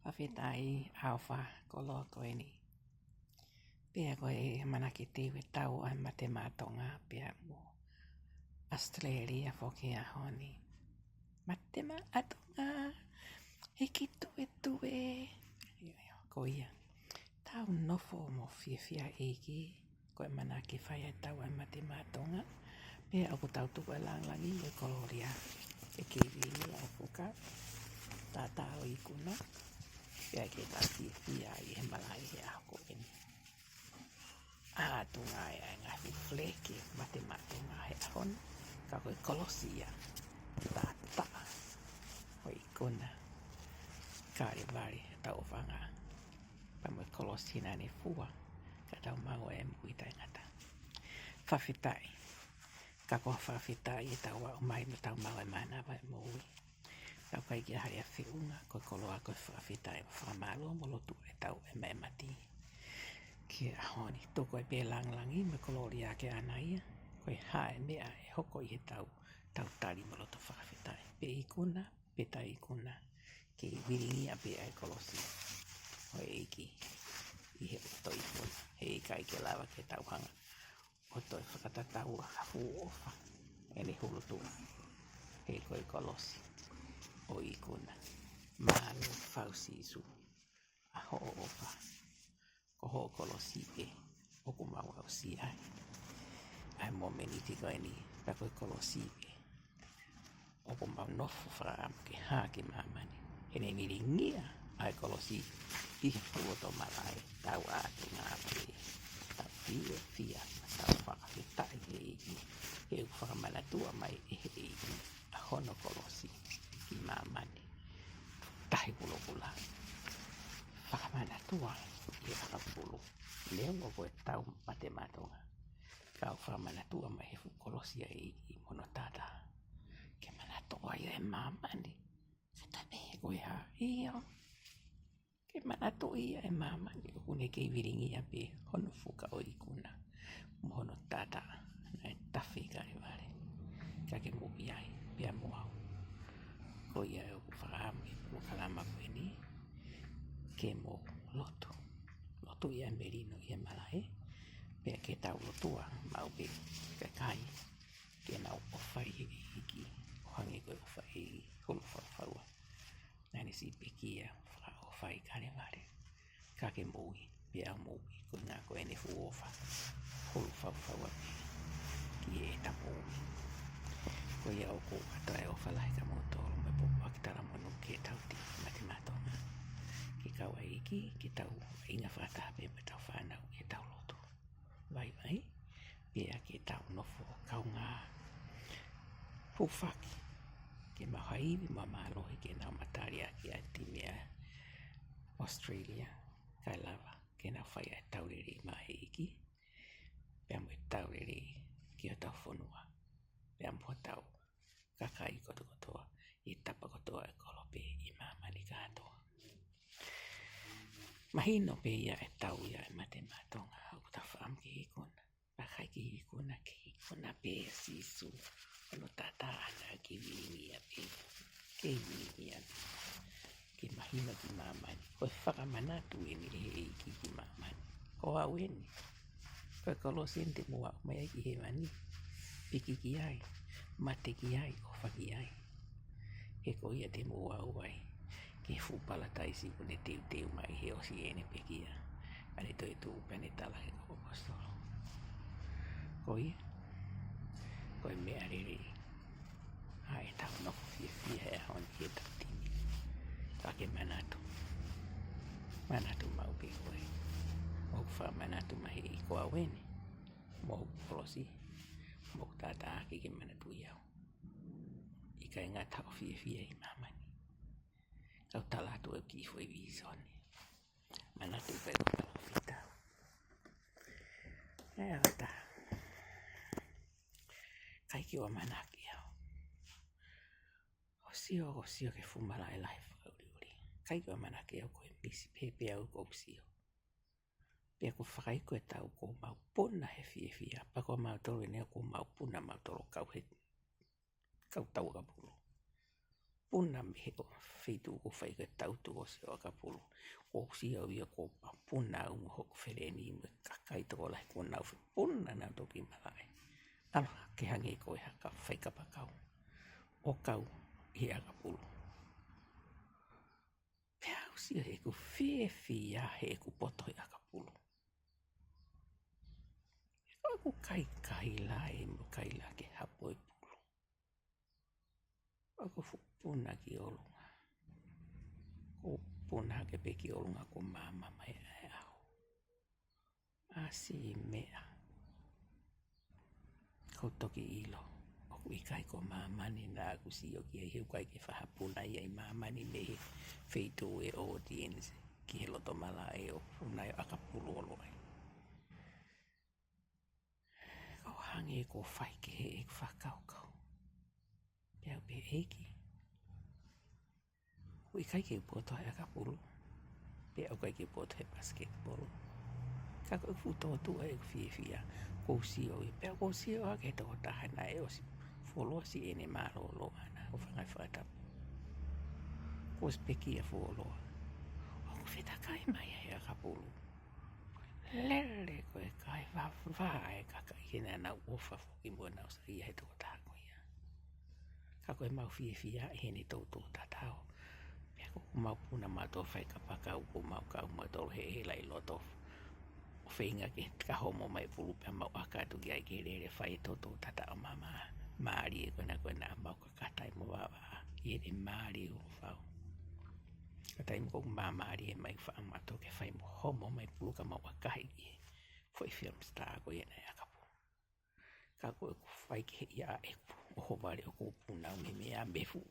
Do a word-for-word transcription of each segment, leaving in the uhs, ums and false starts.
Fakafetaʻi ʻofa koloa ko eni. Pea ko e ʻamanaki te u ʻi he tau ʻa e Mate Maʻa Tonga pea mo ʻAositelēlia foki he ʻaho ni. Mate Maʻa Tonga, hiki tuetue. Ko ia, tau nofo mo fiefia ʻEiki. Ko e ʻamanaki fai ʻa e tau ʻa e Mate Maʻa Tonga. Pea ʻoku tau tuku e langilangi mo e kolōlia ke kei vilingia ʻa e fuka tātā ʻo e ikuna. Pea ke tau fiefia ʻi he malaʻe he ʻaho ko eni. ʻA, tuʻunga ʻa e ngaahi fuʻu feleke Mate Maʻa Tonga he ʻaho ni. Ka ko e kolosi ia. Tātā ʻo e ikuna Kalevale, tau ʻofaʻanga. Pea mo e kolosi naʻa ne fua, ka tau maʻu e moʻui taʻengata. Fakafetaʻi. Ka ko e fakafetaʻi ʻetau aʻu mai mo tau maʻu e mānava e moʻui. Tau ʻikai ke ʻi ai ha feʻunga, ko e koloa ko e fakafetaʻi mo e fakamālō mo lotu ʻetau ʻemāmani ki he ʻaho ni. Tuku ai pē langilangi mo e kolōlia ke ʻana ia, ko e hā e meʻa ʻe hoko ʻi he tau, tau tali mo loto fakafetaʻi. Pe ikuna, pe taʻeikuna, kei vilingia pē ʻa e kolosi ʻo e ʻEiki ʻi he ʻoto ikuna. He ʻikai ke lava ke tau hanga ʻo toe fakatatau ha fuʻu ʻofa ʻene hulutuʻa. He ko e kolosi ʻo e ikuna. Mālō fau Sīsū, ʻa hoʻo ʻofa. Ko hoʻo kolosi pē ʻoku mau aʻusia ai ʻa e mōmeniti ko eni, pea ko e kolosi pē ʻoku mau nofo fakaʻamu ke hā ki māmani. He naʻe vilingia ʻa e kolosi ʻi he fuʻu loto malaʻe. Tau ʻatu ngā pē, tau fiefia, tau fakafetaʻi he ʻEiki. He ʻoku fakamanatua mai ʻe he ʻEiki ʻa hono kolosi ki māmani. Tahi kulokula. Fakamanatua ʻi he ʻakapulu. Neongo ko e tau Mate Maʻa Tonga, ka ʻoku fakamanatua mai he fuʻu kolosi ʻa e ʻEiki mo hono tātā. Ke manatuʻi ʻa e māmani. Ka ta pehē ko e hā? ʻIo. Ke manatuʻi ʻa e māmani ʻoku ne kei vilingia pē hono fuka ʻo e ikuna mo hono tātā naʻe tafe ʻi Kalevale. Ka ke moʻui ai pea mo au. Ko ia ʻoku ou fakaʻamu ʻi he polokalama ko eni ke mou lotu. Lotu ʻi he melino ʻi he malaʻe. Pea ke tau lotua maʻu pē kakai ke nau ʻofa ʻi he ʻEiki ʻo hangē ko e ʻofa ʻi Hulufaufau. Naʻa ne siʻi pekia fakaʻofa ʻi Kalevale. Ka ke moʻui pea moʻui, ko e ngaahi ko ʻene fuʻu ʻofa Hulufaufau ki heʻeta moʻui. Ko ia ʻoku ou ʻoatu ʻa e ʻofa lahi kia moutolu mo e pōpoaki talamonū ki he tau timi Mate Maʻa Tonga. Ke kau ʻa e ʻEiki, ke tau ʻi he ngaahi fakataha pē mo ʻetau fānau, ke tau lotu. Vaivai, pea ke tau nofo kaungā hūfaki, ke maʻu ha ivi mo e mālohi ke nau mataliʻaki ʻa e timi ʻa ʻAositelēlia, kae lava ke nau fai ʻa e tau lelei maʻa e ʻEiki, pea mo e tau lelei ki hotau fonua, pea mo hotau kakai kotokotoa, ʻi he tapa kotoa ʻo e kolope ʻi māmani kātoa. Mahino pē ia e tau ia ʻa e Mate Maʻa Tonga, ʻoku tau fakaʻamu ke ikuna. Pea ʻikai ke ikuna, ke ikuna pē ʻa Sīsū. Hono tātā ʻana ke vilingia pē. Ke vilingia pē. Ke mahino ki māmani. Ko e fakamanatu eni ʻe he ʻEiki ki māmani. Ko au eni. Ko e kolosi eni te mou aʻu mai ai ki hēvani. Piki ki ai. Mate ki ai. ʻOfa ki ai. He ko ia te mou aʻu ai ki he fuʻu palataisi kuo ne teuteu mai he ʻosi ʻene pekia. Pea ne toetuʻu pea ne tala he kau ʻaposetolo. Ko ia, ko e meʻa lelei ʻa ʻetau nofo fiefia he ʻaho ni ki heʻetau timi. Ka ke manatu. Manatu maʻu pē koe. ʻOku fakamanatu mai ʻe he ʻEiki ko au eni. Mo hoku kolosi. Mo hoku tātā ke ke manatuʻi au. ʻIkai ngata ʻo fiefia ʻi māmani. Kau tala atu e kiʻi foʻi vīsone. Manatu pē ko e palōfita. ʻE ʻata. ʻIkai ke u ʻamanaki au. ʻO sio, ʻo sio ki he fuʻu malaʻe lahi fakaʻuliʻuli. ʻIkai ke u ʻamanaki au ko e misi pē pē au ʻoku ou sio. Pea ʻoku fakaiku e tau ʻoku mau puna he fiefia. Pea ko mautolu eni ʻoku mau puna mautolu kau he, kau tau ʻakapulu. puna mei he ʻo feituʻu ʻoku fai ki ai e tautu ʻo Sio ʻAkapulu. ʻOku ou sio au ia ko e puna au mo hoku feleni mo e kakai tokolahi kuo nau fepuna nautolu ki malaʻe. ʻAlu hake hangē ko e hā ka fai kapakau ʻo kau ʻi ʻAkapulu. Pea u sio he ʻoku fiefia he ʻoku poto ʻi ʻAkapulu. He ko ʻeku kaikaila ē mo kaila ke hapo e pulu. ʻOku fuʻu puna ki ʻolunga. ʻOku puna hake pē ki ʻolunga ko māmā mai ʻa e ʻaho. ʻAsi meʻa. ʻOku ou toki ʻilo ʻoku ʻikai ko māmani naʻa ku sio ki ai, he ʻoku ʻikai ke fakapuna ia ʻi māmani mei he feituʻu e audience ki he loto malaʻe, ʻoku puna ʻi ʻAkapulu ʻolo ai. ʻOku hangē ko e fai kehe ʻeku fakakaukau. Pea u pehē, ʻEiki, ʻoku ʻikai ke u poto he ʻakapulu, pea ʻoku ʻikai ke u poto he basketball. Ka ko e fuʻu tōtuʻa ʻeku fiefia, ʻoku ou sio ia, pea ʻoku ou sio hake he tokotaha naʻe ʻosi fuoloa siʻene mālōlō ʻana ʻo fanga fakatapu. Kuo ʻosi pekia fuoloa. ʻOku fetakai mai he ʻakapulu. Lele ko e kai vavā e kakai he naʻa nau ʻofa foki mo nau saiʻia he tokotaha ko ia. Ka ko e mau fiefia ʻi heʻene toutou tatau. Pea ko ʻeku mau puna mautolu fai kapakau, ʻoku mau kau mautolu he ʻela ʻi loto. ʻO feinga ke ka homo mai pulu pea mau ʻaka atu ki ai ke lele fai e toutou tatau māmā. Mālie ko ena ko ena mau kakatai mo vavā. ʻI heʻene mālie ʻo fau. Ka taimi ko ʻeku māmālie mai faʻa mautolu ke fai mo homo mai pulu ka mau ʻakahi ki he foʻi film star ko ia naʻe ʻakapulu. Ka ko ʻeku fai kehe ia ʻeku ʻohovale ʻoku ou puna au mei he meʻa mei he fuʻu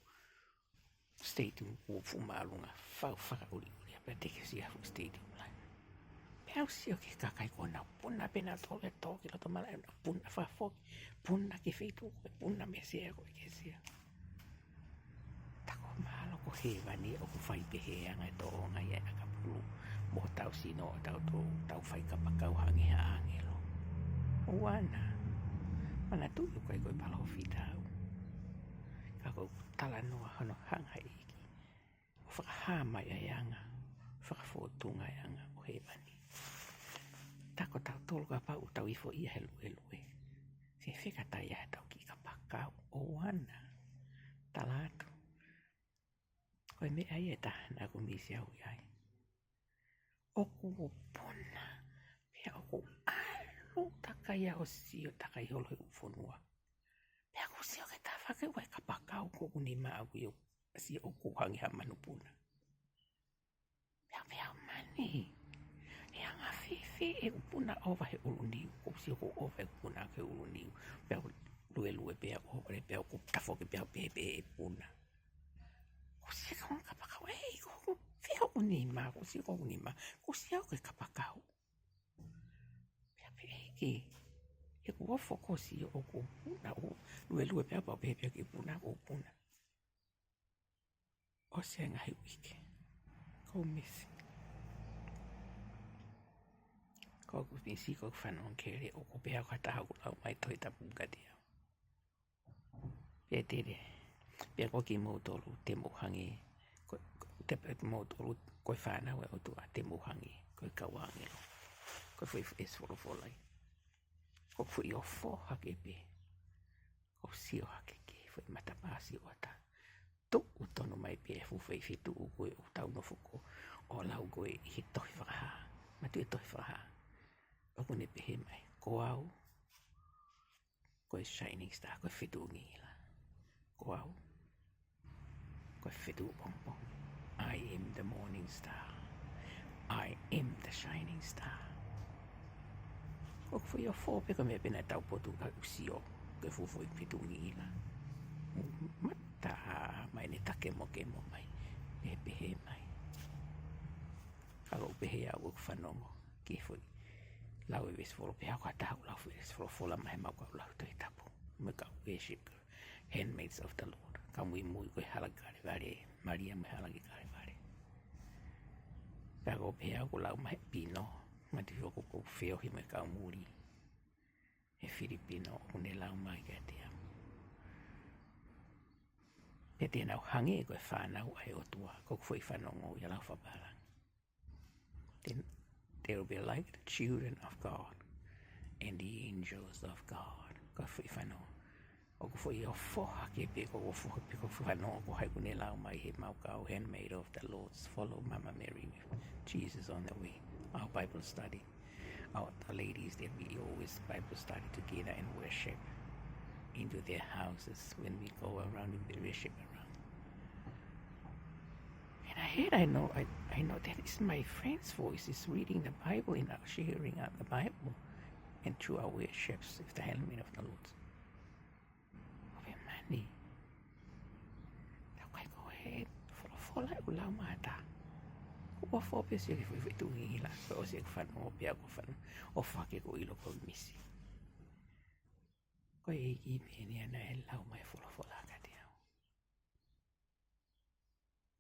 stadium kuo fuʻu māʻolunga fau fakaʻuliʻuli pea tekesia fuʻu stadium lahi. Pea u sio ki he kakai kuo nau puna pē nautolu e tō ki loto malaʻe, nau puna fakafoki, puna ki he feituʻu ko ē, puna mei he sea ko ē ki he sea. Ta ko e mālō ko hēvani ʻoku fai pehē ʻa e anga e tōʻonga ia ʻa e ʻakapulu mo hotau sino ʻo tau tō, tau fai kapakau hangē ha ʻāngelo. ʻOua naʻa manatuʻi ʻoku ʻikai ko e palōfita au. Ka ko ʻeku talanoa hono hanga ʻe he ʻEiki ʻo fakahā mai ʻa e anga fakafōtunga, ʻa e anga ʻo hēvani. Ta ko tautolu kapau ʻoku tau ifo ia he luelue, fefeka tai ʻa hotau kiʻi kapakau? ʻOua naʻa tala atu. Ko e meʻa ia ʻe taha naʻa ku misi au ai. ʻOku ou puna, pea ʻoku ou ʻalu takai au ʻo sio takai holo he ʻū fonua. Pea ʻoku ou sio ki he tafaʻaki ʻo e kapakau ko ʻeku nima ʻoku ʻi ai ʻo sio ʻoku hangē ha manupuna. Pea pehē au, mani, ʻe anga fēfē ʻeku puna ʻova he ʻulu niu? ʻOku ou sio ʻoku ʻova ʻeku puna he ʻulu niu. Pea u luelue pea u ʻohovale pea u tafoki pea u pehē pē ʻe puna. ʻOku ou sio ki he kapakau, ʻEiki, ʻoku fē hoku nima? ʻOku ou sio ki hoku nima, ʻoku ou sio ki he kapakau. Pea pehē, ʻEiki, he ʻoku ou fokosi ʻoku ou puna, ʻo luelue pea pau pehē pea ke puna, ʻoku ou puna. ʻOsi e ngaahi uike, ʻoku ou misi. ʻOku ou misi, ʻoku ou fanongo ki he lea, ʻoku pehē ʻe ha taha ʻoku lau mai Tohi Tapu kiate au. Pea te lea, pea ko kimoutolu te mou hangē, ko, ko, te, pea kimoutolu ko e fānau ʻa e ʻOtua te mou hangē ko e kau ʻāngelo. Ko e foʻi, foʻi ʻesi folofola ia. ʻOku ou foʻi ofo hake pē. ʻOku ou sio hake ki he foʻi matapā sioʻata. Tuʻu tonu mai pē e fuʻu foʻi feituʻu ko ē ʻoku tau nofo ko ē ʻo lau ko ē ʻi he tohi Fakahā. Manatuʻi e tohi Fakahā. ʻOku ne pehē mai, ko au, ko e shining star, ko e fetuʻu ngingila. Ko au, ko e fetuʻu pongipongi. I am the morning star. I am the shining star. ʻOku ou foʻi ofo pē ko e meʻa pē naʻa tau potu ka u sio, ko e fuʻu foʻi fetuʻu ngingila. Mata mai ne takemokemo mai, ne pehē mai. Ka ʻoku ou pehē au ʻoku ou fanongo ki he foʻi lau e veesi folofola, pea ko ha taha ʻoku lau foʻi veesi folofola mai he mau kau lau Tohi Tapu, mo e kau worship, Handmaids of the Lord. Kau muimui ko e hala Kalevale, Malia mo e hala ki Kalevale. Pea ʻoku ou pehē au ʻoku lau mai he pino, manatuʻi ʻoku ou feohi mo e kau muli he Filipino, ʻoku ne lau mai kiate au. Te nau hangē ko e fānau ʻa e ʻOtua, ko ʻeku foʻi fanongo ia lau fakapālangi. Then they will be like the children of God and the angels of God. Ko e foʻi fanongo. ʻOku foʻi ofo hake pē ko ofo hake pē ko fanongo ko hai ʻoku ne lau mai he mau kau handmaid of the Lord. Follow Mama Mary with Jesus on the way. Our Bible study. Our the ladies that we always Bible study together and worship into their houses when we go around and we worship around. And I heard, I know, I, I know that is my friend's voice is reading the Bible and out sharing out the Bible and through our worships with the helmet of the Lord. ʻOpe mani. Tau kai ko he folofola ʻoku lau mata. Ko ʻofa pē sia ke fui fui tu ngila. Ko ʻosi ʻeku fanongo pē ʻoku fanongo. ʻOfa ke ko ʻilo ko misi. Ko e ʻEiki pē eni ʻa naʻe lau mai folofola kiate au.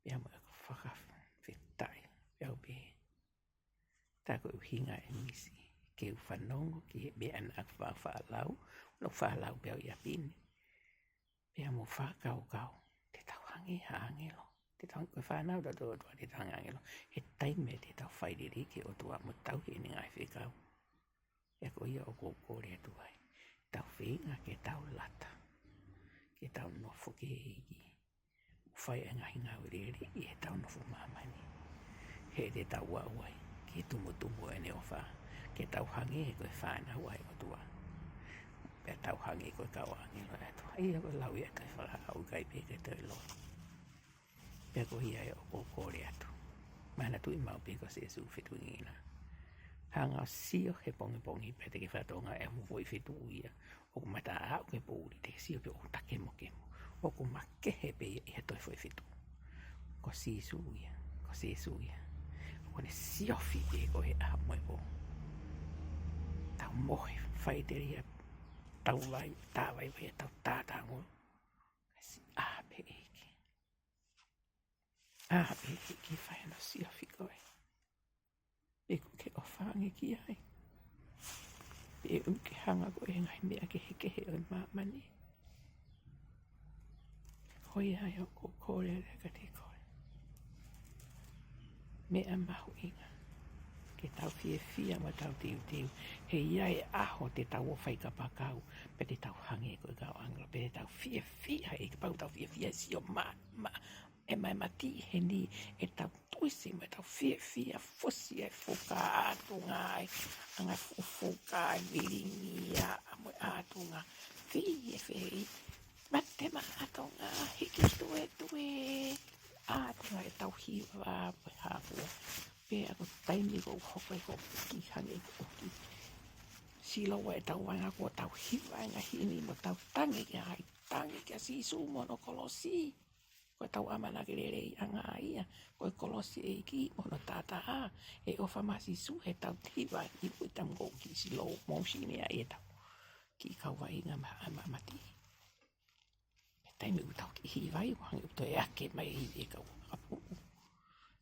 Pea mo e fakafetaʻi, pea u pē. Tā ko e ʻuhinga e misi. Ke u fanongo ki he meʻa naʻa ku faʻa faʻa lau, lau faʻa lau pea u ia pini. Pea mo fakakaukau, te tau hangē ha ʻāngelo. Te tau ko e fānau tautolu ʻOtua te tau hangē ʻāngelo. He taimi te tau fai lelei ki he ʻOtua mo tauhi ʻene ngaahi fekau. Pea ko ia ʻoku ou kole atu ai. Tau feinga ke tau lata. Ke tau nofo ki he ʻEiki. ʻO fai e ngaahi ngāue lelei ʻi heʻetau nofo māmani. He te tau aʻu ai ki he tumutumu ʻene ʻofa. Ke tau hangē ko e fānau ʻa e ʻOtua. Pea tau hangē ko e kau ʻāngelo ʻa e ʻOtua. ʻA ia ko e lau ia ʻa e fakaʻaukai pē ke toe loa. Pea ko ia ʻoku ou kole atu. Manatuʻi maʻu pē ko Sīsū fetuʻu ngina. Hanga ʻo sio he pongipongi pea te ke fatongia e foʻi fetuʻu ia. ʻOku mata aʻu ki he poʻuli te ke sio pē ʻoku takemokemo. ʻOku makehe pē ia ʻi ha toe foʻi fetuʻu. Ko Sīsū ia, ko Sīsū ia. ʻOku ne siofi pē koe he ʻaho mo e pō. Tau mohe, faʻiteliha, tau vai, tā vai vai, tau tātāngolo. Kasi ʻā pē ʻEiki. ʻĀ pē ʻEiki fai hono siofi koe. Pe ʻoku ke ʻofa ange ki ai. Pe ʻoku ke hanga koe he ngaahi meʻa kehekehe ʻo e māmani. Ko ia ai ʻoku ou kole lelei kiate koe. Meʻa mahuʻinga. Ke tau fiefia mo tau teuteu. He ʻe ʻi ai e ʻaho te tau ō fai kapakau. Pea te tau hangē ko e kau ʻāngelo. Pea te tau fiefia he kapau tau fiefia sio ma, ma, ʻe mai mati heni ʻetau tuʻusi mo ʻetau fiefia fosi e fuka ʻatunga ai, anga fufuka e vilingia mo e ʻatunga. Fie fei, mate ma ʻatunga, hiki tuetue, ʻatunga ʻetau hiva mo e hāfua. Pea ko e taimi ko ē hoko ai ko e ki hangē ko e ki. Silo ʻetau vanga ko ʻetau hiva e ngaahi himi mo ʻetau tangi ki ai, tangi kia Sīsū mo hono kolosi. Ko ʻetau ʻamanaki leleiʻanga ia, ko e kolosi ʻEiki mo hono tātā, ʻe ʻofa mai Sīsū heʻetau hiva ʻi he ʻū taimi ko ē ki slow motion ia ʻetau kiʻi kau vaʻinga ma, ma, mati. He taimi ʻoku tau kiʻi hiva ai, ʻoku hangē ʻoku toe ake mai e hiva ʻa e kau ʻapu.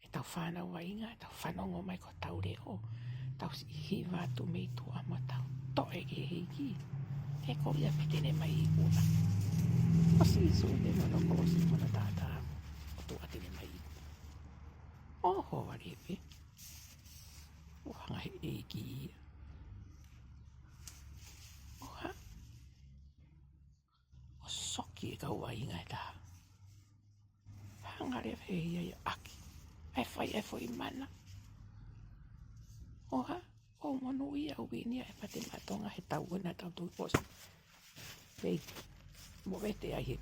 ʻEtau fānau vaʻinga, ʻetau fanongo mai ko hotau leʻo, tau siʻi hiva atu mei tuʻa mo tau toe ki he ʻEiki. He ko ia pē te ne ʻomai ikuna. Ko Sīsū pē mo hono kolosi mo hono tātā, ʻOtua te ne ʻomai ikuna. ʻOho, vale pē. ʻO hanga he ʻEiki ia. ʻO ha? ʻO soki e kau vaʻinga ʻe taha. Hanga leva he ia ia ʻaki. ʻAi fai ʻai foʻi mana. ʻO ha, ʻo monūʻia ʻo vini ʻa e Pate Maʻa Tonga he tau ena tau tui posa. Pei, mo vete ai he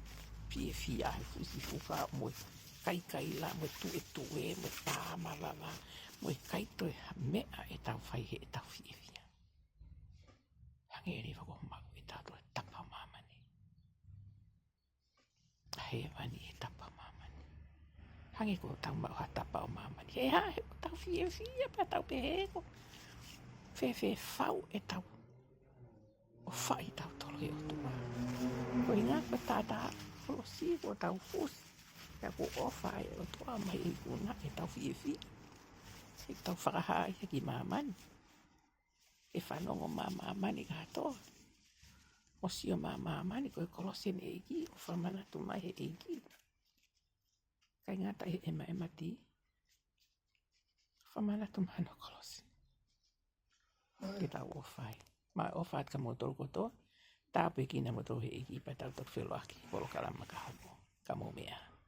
fiefia he fusi fuka mo e kaikaila, mo e tuetue, mo e pā mavava, mo e kaito e ha meʻa ʻe tau fai heʻetau fiefia. Hangē leva ko e maʻu ʻe tautolu e tapa ʻo māmani. Hēvani e tapa ʻo māmani. Hangē ko ʻetau maʻu ha tapa ʻo māmani. He hā, he ʻoku tau fiefia pea tau pehē ko e fēfē fau ʻetau ʻofaʻi tautolu he ʻOtua. Ko e ʻuhinga ko e tātā kolosi ko ʻetau fusi. Pea ʻoku ʻofa ai e ʻOtua mai ikuna ʻetau fiefia. ʻEtau fakahā ia ki māmani. ʻE fanongo mai māmani kātoa. ʻO sio mai māmani ko e kolosi ʻene ʻEiki, ʻo fakamanatu mai he ʻEiki. ʻIkai ngata ʻi he ʻemaʻemati, fakamanatu mai hono kolosi. Ke tau ʻofa ai. Mau ʻofa atu kia moutolu kotoa. Tāpuekina moutolu ʻe he ʻEiki pea tau toki feʻiloaki he polokalama ka hoko. Ka mou meʻa ā.